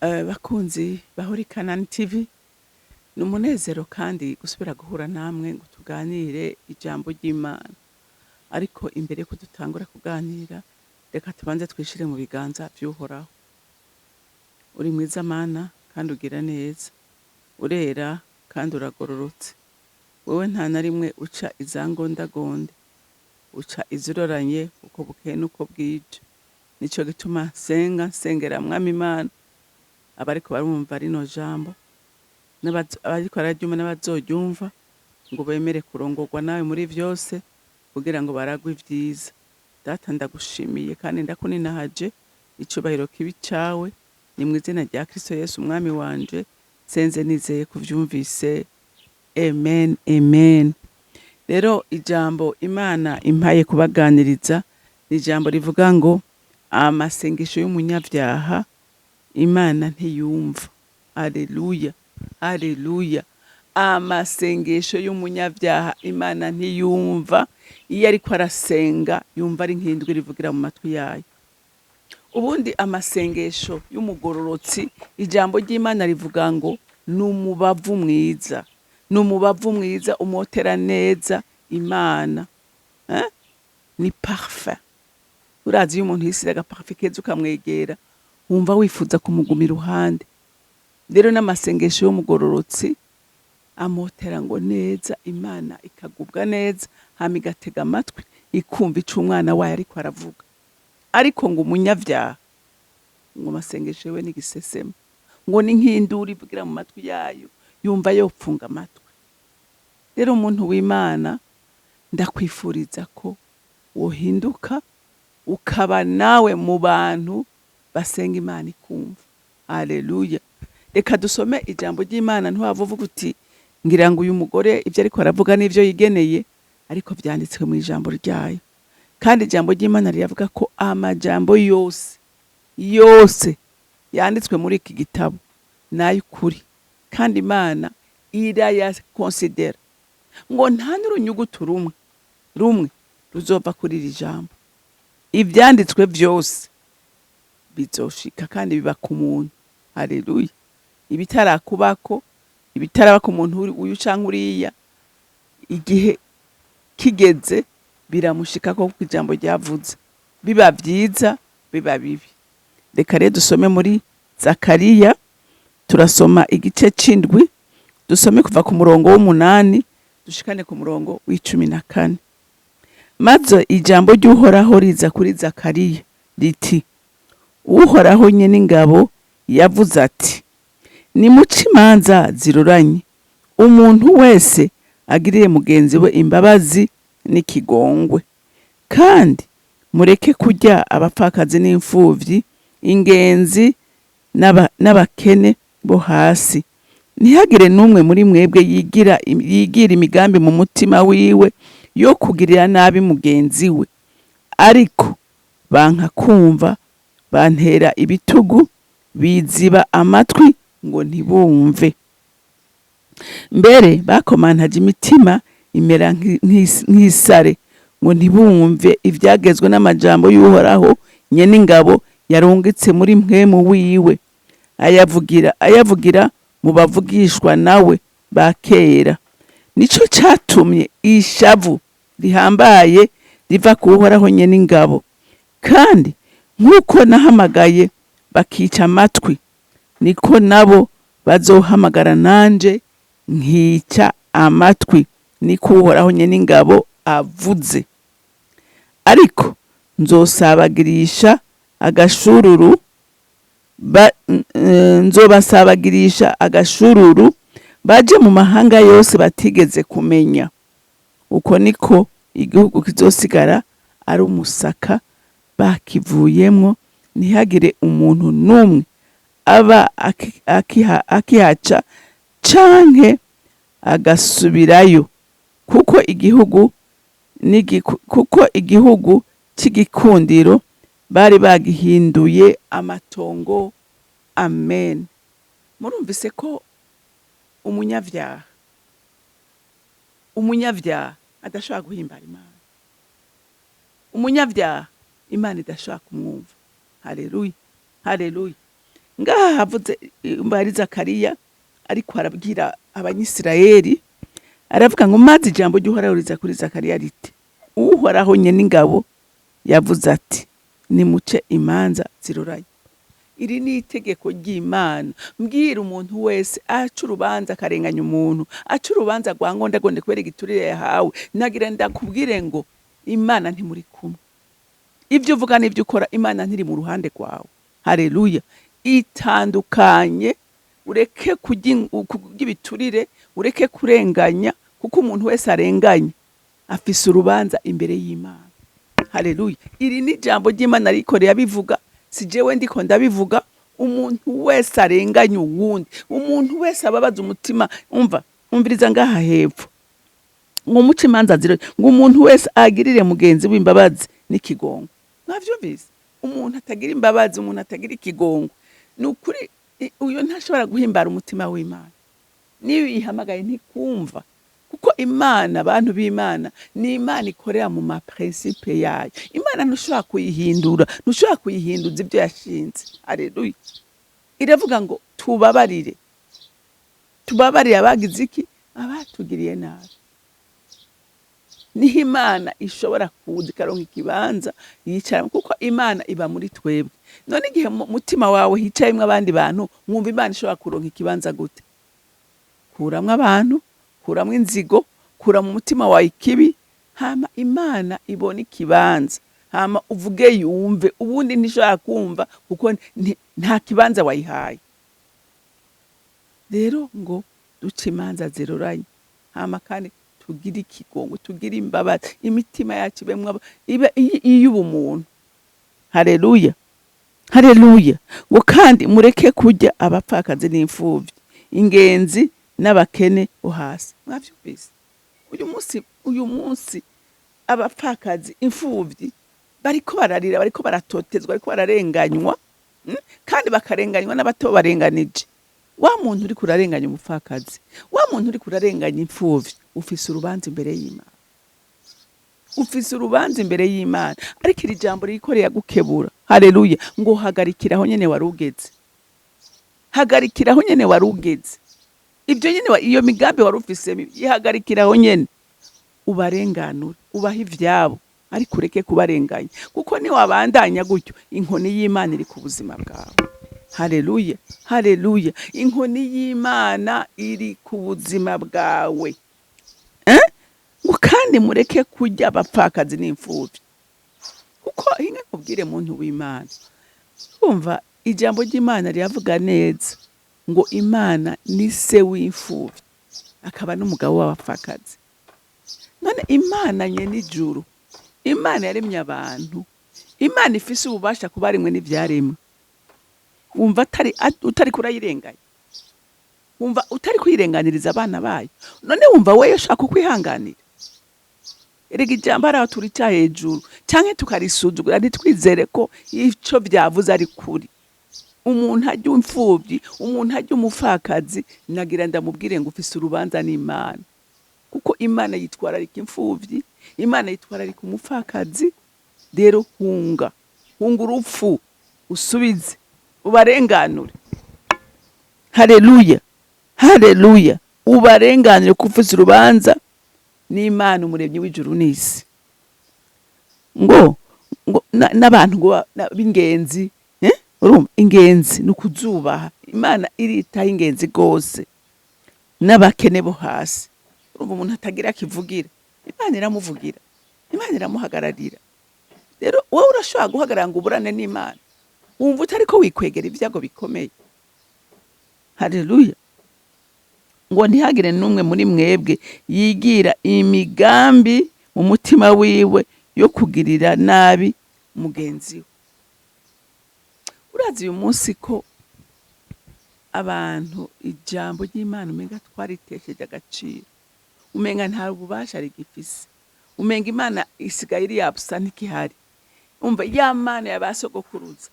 Bakunzi ba Holy Canaan TV, ni umunezero kandi gusubira guhura namwe ngo tuganire ijambo ry'Imana. Ariko imbere yuko dutangura kuganira, reka tubanze twishire mu biganza vy'Uhoraho. Uri mwiza Mana kandi ugira neza, urera kandi uragororotse. Wewe nta na rimwe uca izangondagonde, uca iziroranye uko bukeye n'uko bwije. Nico gituma nsenga nsengera Mwami Imana abariko barumva rino jambo, abariko bararyumva n'abazoryumva, ngo bemere kurongorwa nawe muri vyose kugira ngo baragwe ivyiza. Data, ndagushimiye kandi ndakuninahaje, icubahiro kibe icawe. Ni mw'izina rya Kristo Yesu Umwami wanje nsenze nizeye kuvyumvise. Amen, amen. Rero ijambo Imana impaye kubaganiriza ni ijambo rivuga ngo amasengesho y'umunyavyaha Imana ntiyumva. Aleluya, aleluya. Amasengesho y'umunyavyaha Imana ntiyumva. Iyo ariko arasenga yumva ari nk'indwi rivugira mu matwi yayo. Ubundi amasengesho y'umugororotsi, ijambo ry'Imana rivuga ngo ni umubavu mwiza, ni umubavu mwiza umotera neza Imana, eh? Ni parfum. Urazi iyo umuntu yisize agaparfum keza ukamwegera, wumva wifuza kumuguma iruhande. Rero n'amasengesho y'umugororotsi amotera ngo neza Imana, ikagubwa neza, hama igatega amatwi ikumva ico umwana wayo ariko aravuga. Ariko ngo umunyavyaha, ngo amasengesho yiwe ni igisesema, ngo ni nk'induru ivugira mu matwi yayo, yumva yopfunga amatwi. Rero umuntu w'Imana, ndakwifuriza ko wohinduka ukaba nawe mu bantu basenga Imana ikumva. Haleluya. Reka dusome ijambo ry'Imana. Ntiwava uvuga uti ngira ngo uyu mugore ibyo ariko aravuga n'ibyo yigeneye, ariko vyanditswe mu ijambo ryayo. Kandi ijambo ry'Imana riravuga ko amajambo yose yose yanditswe muri iki gitabo n'ay'ukuri, kandi Imana irayakonsidera, ngo nta n'urunyugutu rumwe rumwe ruzova kuri iri jambo. Ivyanditswe vyose bizoshika kandi biba ku muntu. Haleluya. Ibitarakubako, ibitaraba ku muntu uyu canke uriya, igihe kigeze biramushikako, kuko ijambo ryavuze, biba vyiza, biba bibi. Reka rero dusome muri Zakariya. Turasoma igice c'indwi, dusome kuva ku murongo w'8 dushikane ku murongo w'14. Maze ijambo ry'Uhoraho riza kuri Zakariya riti: "Uhoraho nyene ingabo yavuze ati: nimuce imanza ziroranye, umuntu wese agirire mugenzi we imbabazi n'ikigongwe, kandi mureke kurya abapfakazi n'imfuvyi, ingenzi n'abakene bo hasi. Ntihagire n'umwe muri mwebwe yigira imigambi mu mutima wiwe yo kugirira nabi mugenzi we. Ariko banka kumva, bantera ibitugu, biziba amatwi ngo ntibumve. Mbere bakomantaje imitima imera nk'isare ngo ntibumve ivyagezwe n'amajambo y'Uhoraho nyen'ingabo yarungitse muri mpwemu wiwe, ayavugira mu bavugishwa nawe ba kera. Nico catumye ishavu rihambaye riva ku Uhoraho nyen'ingabo. Kandi nk'uko nahamagaye bakica amatwi, niko nabo bazohamagara nanje nkica amatwi, niko Uhoraho nyen'ingabo avuze. Ariko nzosabagirisha agashururu nzobasabagirisha agashururu baje mu mahanga yose batigeze kumenya. Uko niko igihugu kizosigara ari umusaka bakivuyemwo, ntihagire umuntu n'umwe aba akihaca canke agasubirayo, kuko igihugu c'igikundiro bari bagihinduye amatongo." Amen. Murumvise ko umunyavyaha adashobora guhimbara Imana, umunyavyaha Imana idashobora kumwumva. Haleluya, haleluya. Ngaha havuze mbari Zakariya ariko arabwira Abanyisirayeli, aravuga ngo: "Maze ijambo ry'Uhoraho riza kuri Zakariya riti: Uhoraho nyene ingabo yavuze ati: Nimuce imanza ziroranye." Iri ni itegeko ry'Imana. Mbwira, umuntu wese aca urubanza akarenganya umuntu, aca urubanza rwa ngondagonde kubera igiturire yahawe, nagira ndakubwire ngo Imana ntimuri kumwe. Ibyo uvuga n'ibyo ukora, Imana ntiri mu ruhande rwawe. Haleluya! Itandukanye, ureke kurya ibiturire, ureke kurenganya, kuko umuntu wese arenganya afise urubanza imbere y'Imana. Haleluya! Iri ni ijambo ry'Imana riko rirabivuga, si jewe ndiko ndabivuga. Umuntu wese arenganya uwundi, umuntu wese ababaza umutima, umva, umviriza ngaha hepfo ngo: "Muce imanza ziro, ngo umuntu wese agirire mugenzi w'imbabazi n'ikigongo." Mwavyumvise? Umuntu atagira imbabazi, umuntu atagira ikigongo, ni ukuri uyo ntashobora guhimbara umutima w'Imana. Niyo ihamagaye ntikumva, kuko Imana, abantu b'Imana, ni Imana ikorera mu ma principes yayo. Imana ntushobora kuyihindura, ntushobora kuyihinduza ibyo yashinze. Aleluya! Iravuga ngo tubabarire, tubabarire abagize iki? Abatugiriye nabi. Niho Imana ishobora kuza ikaronka ikibanza yicaramo, kuko Imana iba muri twebwe. None igihe mu mutima wawe hicayemwo abandi bantu, mwumva Imana ishobora kuronka ikibanza gute? Kuramwo abantu, kuramwo inzigo, kura mu mutima wawe ikibi, hama Imana ibone ikibanza, hama uvuge yumve. Ubundi ntishobora kumva kuko nta kibanza wayihaye. Rero ngo duce imanza ziroranye, hama kandi tugire ikigongo, tugire imbabazi, imitima yacu ibemwo ibe iy'ubumuntu. Haleluya, haleluya! Ngo kandi mureke kurya abapfakazi n'imfuvyi, ingenzi n'abakene bo hasi. Mwavyumvise? Uyu munsi abapfakazi, imfuvyi bariko bararira, bariko baratotezwa, bariko bararenganywa, Kandi bakarenganywa n'abato barenganije. Wa muntu uriko urarenganya umupfakazi, wa muntu uriko urarenganya imfuvyi, ufise urubanza imbere y'Imana, ufise urubanza imbere y'Imana. Ariko iri jambo ririko riragukebura. Haleluya! Ngo hagarikira aho nyene wari ugeze, hagarikira aho nyene wari ugeze. Ibyo nyene iyo migambi wari ufise mibi, ihagarikira aho nyene, ubarenganure, ubahe ivyabo, ariko ureke kubarenganya, kuko niwabandanya gutyo, inkoni y'Imana iri ku buzima bwawe. Haleluya, haleluya! Inkoni y'Imana iri ku buzima bwawe, eh? Ngo kandi mureke kurya abapfakazi n'imfuvyi, kuko hinga nkubwire, muntu w'Imana, umva, ijambo ry'Imana riravuga neza ngo Imana ni se w'imfuvyi akaba n'umugabo w'abapfakazi. None Imana nyene ijuru, Imana yaremye abantu, Imana ifise ububasha kuba rimwe n'ivyaremwe, wumva atari utari kurayirenganya? Wumva utari kuyirenganiriza abana bayo? None wumva weyo ushaka kukwihanganira? Erega ijambo hari aho turica hejuru canke tukarisuzugura, ntitwizere ko ico vyavuze ari kuri. Umuntu arya imfuvyi, umuntu arya umupfakazi, nagira ndamubwire ngo ufise urubanza n'Imana, kuko Imana yitwararika imfuvyi, Imana yitwararika umupfakazi. Rero hunga, hunga urupfu, usubize, ubarenganure. Haleluya, haleluya! Ubarenganure ko ufise urubanza n'Imana umuremyi w'ijuru n'isi. Ngo n'abantu ngo b'ingenzi, eh? Urumva, ingenzi ni ukuzubaha. Imana iritaho ingenzi rwose n'abakene bo hasi. Urumva, umuntu atagira akivugira, Imana iramuvugira, Imana iramuhagararira. Rero wowe urashobora guhagarara ngo uburane n'Imana? Wumva utariko wikwegera ibyago bikomeye? Haleluya! Ngo ntihagire n'umwe muri mwebwe yigira imigambi mu mutima wiwe yo kugirira nabi mugenzi we. Urazi uyu munsi ko abantu ijambo ry'Imana umenga twaritesheje agaciro, umenga nta bubasha rigifise, umenga Imana isigaye iri yabusa, ntikihari. Umva, ya Mana ya ba sogokuruza,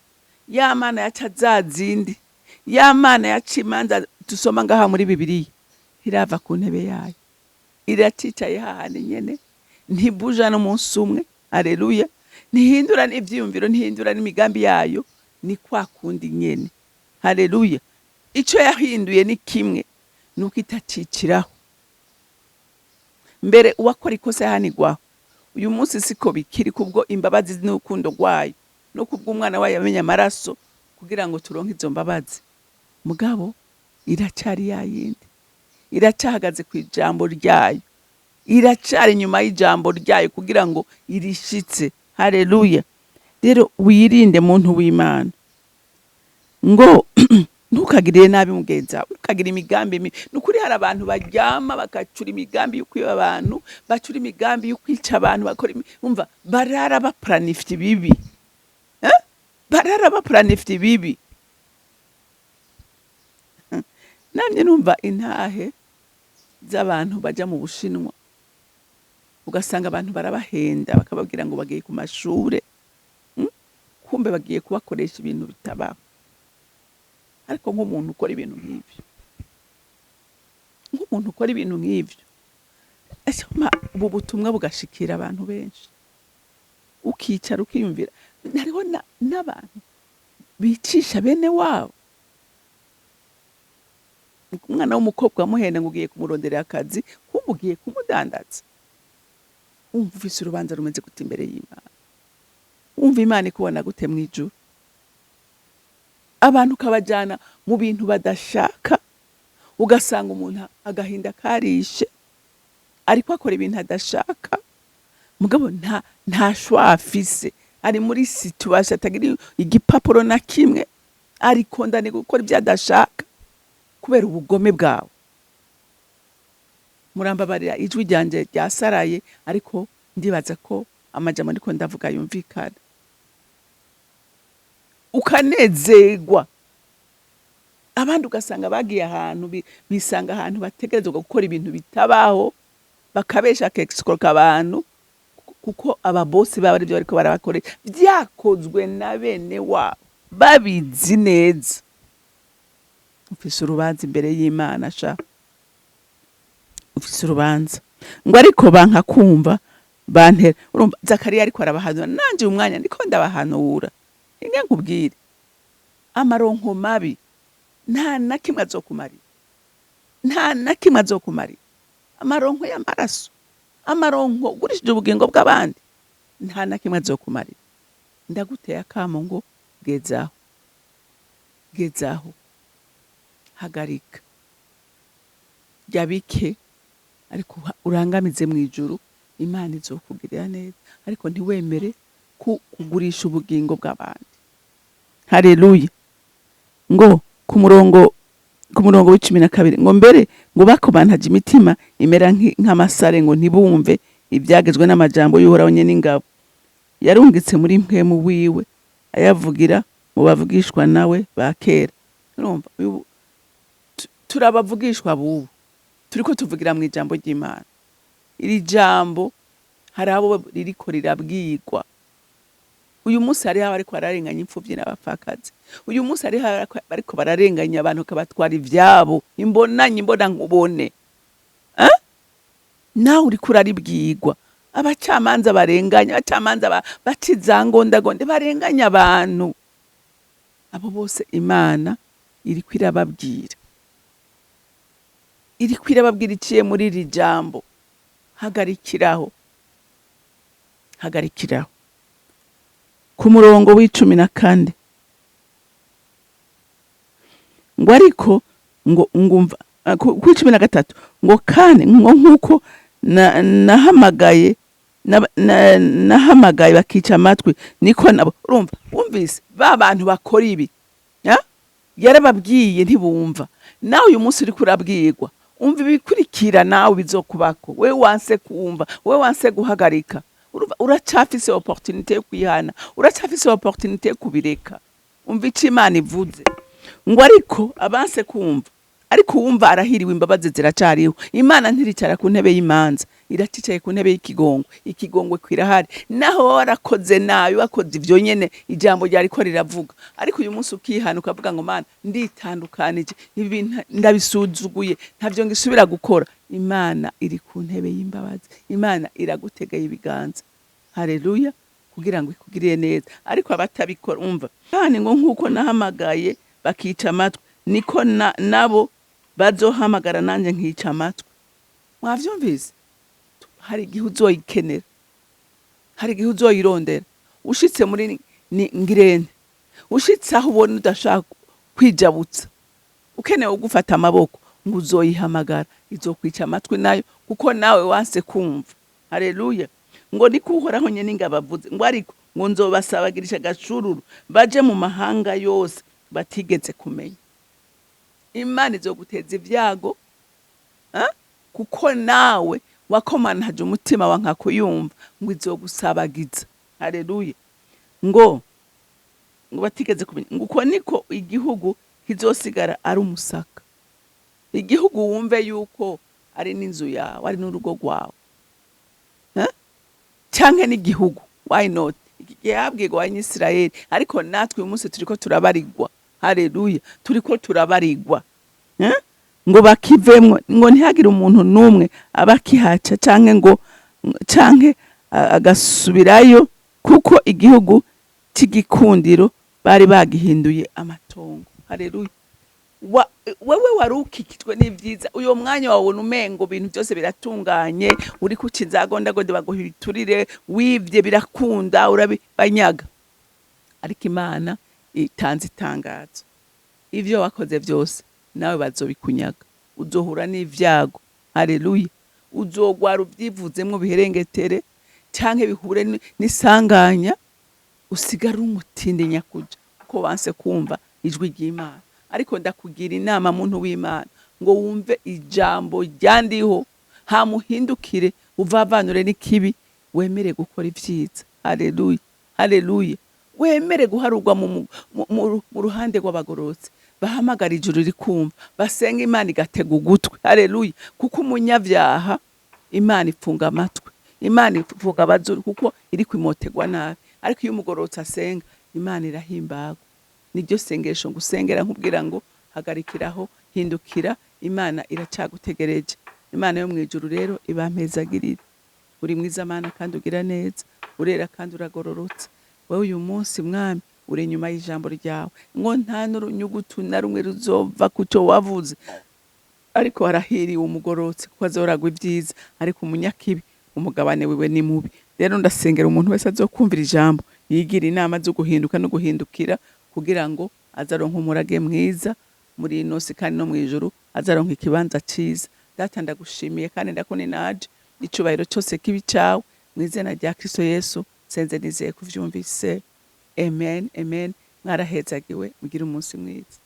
ya Mana yaca za zindi, ya Mana yaca imanza dusoma ngaha muri Bibiliya, ntirava ku ntebe yayo, iracicaye hahandi nyene, ntibuja n'umunsi umwe. Aleluya! Ntihindura n'ivyiyumviro, ntihindura n'imigambi yayo, ni kwa kundi nyene. Haleluya. Icyo yahinduye ni kimwe, ni uko itaciciraho. Mbere uwakora ikosa yahanigwaho, uyu munsi siko bikiri, kubwo imbabazi n'urukundo rwayo no kubw'umwana wayo yamenye amaraso kugira ngo turonke izo mbabazi. Mugabo iracyari ya yindi, iracyahagaze ku ijambo ryayo, iracyari inyuma y'ijambo ryayo kugira ngo irishitse. Haleluya. Rero wirinde, muntu w'Imana, ngo ntukagirire nabi mugenzi wawe, ntukagire imigambi mibi. Ni ukuri, hari abantu baryama bagacura imigambi yo kwiba abantu, bacura imigambi yo kwica abantu, bakora umva, barara bapuranifye ibibi, eh? Barara bapuranifye ibibi. Namye numva intahe z'abantu baja mu Bushinwa, ugasanga abantu barabahenda, bakababwira ngo bagiye ku mashure, Kumbe bagiye kubakoresha ibintu bitabaho. Ariko nk'umuntu ukora ibintu nk'ivyo, nk'umuntu ukora ibintu nk'ivyo, ese ubu butumwa bugashikira abantu benshi, ukicara ukiyumvira, hariho n'abantu bicisha bene wabo. Umwana w'umukobwa wamuhenda ngo ugiye kumuronderera akazi, kumbe ugiye kumudandaza. Wumva ufise urubanza rumeze gute imbere y'Imana? Wumva Imana ikubona gute mw'ijuru? Abantu ukabajana mu bintu badashaka, ugasanga umuntu agahinda karishe, ariko akora ibintu adashaka, mugabo nta choix afise, ari muri situation atagira igipapuro na kimwe, ari condamné gukora ibyo adashaka kubera ubugome bwawe. Murambabarira, ijwi ryanje ryasaraye, ariko ndibaza ko amajambo ndiko ndavuga yumvikana. Ukanezerwa, abandi ugasanga bagiye ahantu bisanga ahantu bategerezwa gukora ibintu bitabaho, bakabesha, akesikoroka abantu, kuko ababosi babo arivyo bariko barabakoresha, vyakozwe na bene wabo babizi neza. Ufise urubanza imbere y'Imana sha, ufise urubanza. Ngo ariko banka kumva, bantera. Urumva Zakariya ariko arabahanura, nanje uyu mwanya ndiko ndabahanura. Inge nkubwire, amaronko mabi nta na kimwe azokumarira, nta na kimwe azokumarira. Amaronko y'amaraso, amaronko ugurishije ubugingo bw'abandi, nta na kimwe azokumarira. Ndaguteye akamo ngo gezaho, gezaho, hagarika, rya bike, ariko urangamize mu ijuru, Imana izokugirira neza. Ariko ntiwemere kugurisha ubugingo bw'abandi. Haleluya. Ngo ku murongo w'12, ngo mbere ngo bakomantaje imitima imera nk'amasare, ngo ntibumve ibyagezwe n'amajambo y'Uhoraho nyene ingabo yarungitse muri mpwemu wiwe ayavugira mu bavugishwa nawe ba kera. Urumva, turabavugishwa bubu, turiko tuvugira mu ijambo ry'Imana. Iri jambo hari abo ririko rirabwirwa uyu munsi. Hariho abariko bararenganya imfuvyi n'abapfakazi uyu munsi, hariho bariko bararenganya abantu, bakabatwara ivyabo imbonanye imbona nkubone, eh? Nawe uriko uraribwirwa. Abacamanza barenganya, abacamanza baca izangondagonde, barenganya abantu, abo bose Imana iriko irababwira, iriko irababwira iciye muri iri jambo: hagarikiraho, hagarikiraho. Ku murongo w'14, ngo ariko ngo ngumva ku 13, ngo kandi ngo nk'uko nahamagaye nahamagaye bakica amatwi, niko nabo. Urumva, wumvise ba bantu bakora ibi, ya? Yarababwiye ntibumva. Nawe uyu munsi uriko urabwirwa, umva ibikurikira nawe bizokubako. We wanse kumva, we wanse guhagarika. Urumva uracafise opportunité yo kwihana, uracafise opportunité yo kubireka. Umva ico Imana ivuze, ngo ariko abanse kumva, ariko uwumva arahiriwe, imbabazi ziracariho. Imana ntiricara ku ntebe y'imanza, iracicaye ku ntebe y'ikigongo. Ikigongwe kwirahari, naho wowe warakoze nabi, wakoze ivyo nyene ijambo ryariko riravuga, ariko uyu munsi ukihana, ukavuga ngo: "Mana, nditandukanije, ibi bintu ndabisuzuguye, ntavyo ngisubira gukora." Imana iri ku ntebe y'imbabazi, Imana iragutegeye ibiganza, haleluya, kugira ngo ikugirire neza. Ariko abatabikora, umva kandi ngo nk'uko nahamagaye Bakica amatwi, niko nabo bazohamagara, nanjye nkica amatwi. Mwavyumvise? Hari igihe uzoyikenera, hari igihe uzoyirondera. Ushitse muri ni ngirente, ushitse aho ubona udashaka kwijabutsa, ukeneye gufata amaboko, ngo uzoyihamagara, izokwica amatwi nayo, kuko nawe wanse kumva. Haleluya! Ngo niko Uhoraho nyene ingabo avuze, ngo ariko ngo nzobasabagirisha agacururu, baje mu mahanga yose batigeze kumenya. Imana izoguteza ibyago, ah? Kuko nawe wakomanaje umutima wanka kuyumva, ngo izogusabagiza. Haleluya! Ngo batigeze kumenya, ngo uko niko igihugu kizosigara ari umusaka. Igihugu wumve yuko ari n'inzu yawe, ari n'urugo rwawe, eh? Canke n'igihugu, why not? Iki gihe habwirwa Abanyisirayeli, ariko natwe uyu munsi turiko turabarigwa. Haleluya! Turiko turabarigwa, eh? Ngo bakivemwo, ngo ntihagire umuntu n'umwe aba akihaca canke ngo canke agasubirayo, kuko igihugu c'igikundiro bari bagihinduye amatongo. Haleluya! Wewe wari ukikijwe n'ivyiza, uyo mwanya wabona umengo ibintu byose biratunganye, uri kuca inzagondagode, baguha ibiturire, wivye birakunda, urabibanyaga. Ariko Imana itanze itangazo: ivyo wakoze byose nawe bazobikunyaga, uzohura n'ivyago. Haleluya! Uzogwara uvyivuzemwo biherengetere, canke bihure n'isanganya, usigare umutindi nyakuja, kuko wanse kumva ijwi ry'Imana. Ariko ndakugira inama, muntu w'Imana, ngo wumve ijambo ryandiho, hamuhindukire, uvavanure n'ikibi, wemere gukora ivyiza. Haleluya, haleluya! Wemere guharurwa mu ruhande rw'abagororotsi, bahamagara ijuru rikumva, basenga Imana igatega ugutwi. Haleluya! Kuko umunyabyaha Imana ifunga amatwi, Imana ifunga abazuru, kuko iri kwimoterwa nabi. Ariko iyo umugororotsi asenga, Imana irahimbagwa. Niryo sengesho ngusengera, nkubwira ngo hagarikiraho, hindukira, Imana iracagutegereje. Imana yo mu ijuru rero ibampezagirire. Uri mwiza Mana, kandi ugira neza, urera kandi uragororotse. Wowe uyu munsi, Mwami, uri inyuma y'ijambo ryawe, ngo nta n'urunyugutu na rumwe ruzova ku cyo wavuze. Ariko harahiriwe umugororotsi, kuko azoragwa ibyiza, ariko umunyakibi umugabane wiwe ni mubi. Rero ndasengera umuntu wese azokumvira ijambo, yigira inama zo guhinduka no guhindukira, kugira ngo azaronke umurage mwiza muri ino si, kandi no mu ijuru azaronka ikibanza ciza. Data, ndagushimiye kandi ndakuninaje, icubahiro cyose kibi cawe. Mu izina rya Kristo Yesu senze nizeye kuvyumvise. Amen, amen. Mwarahezagiwe, mugire umunsi mwiza.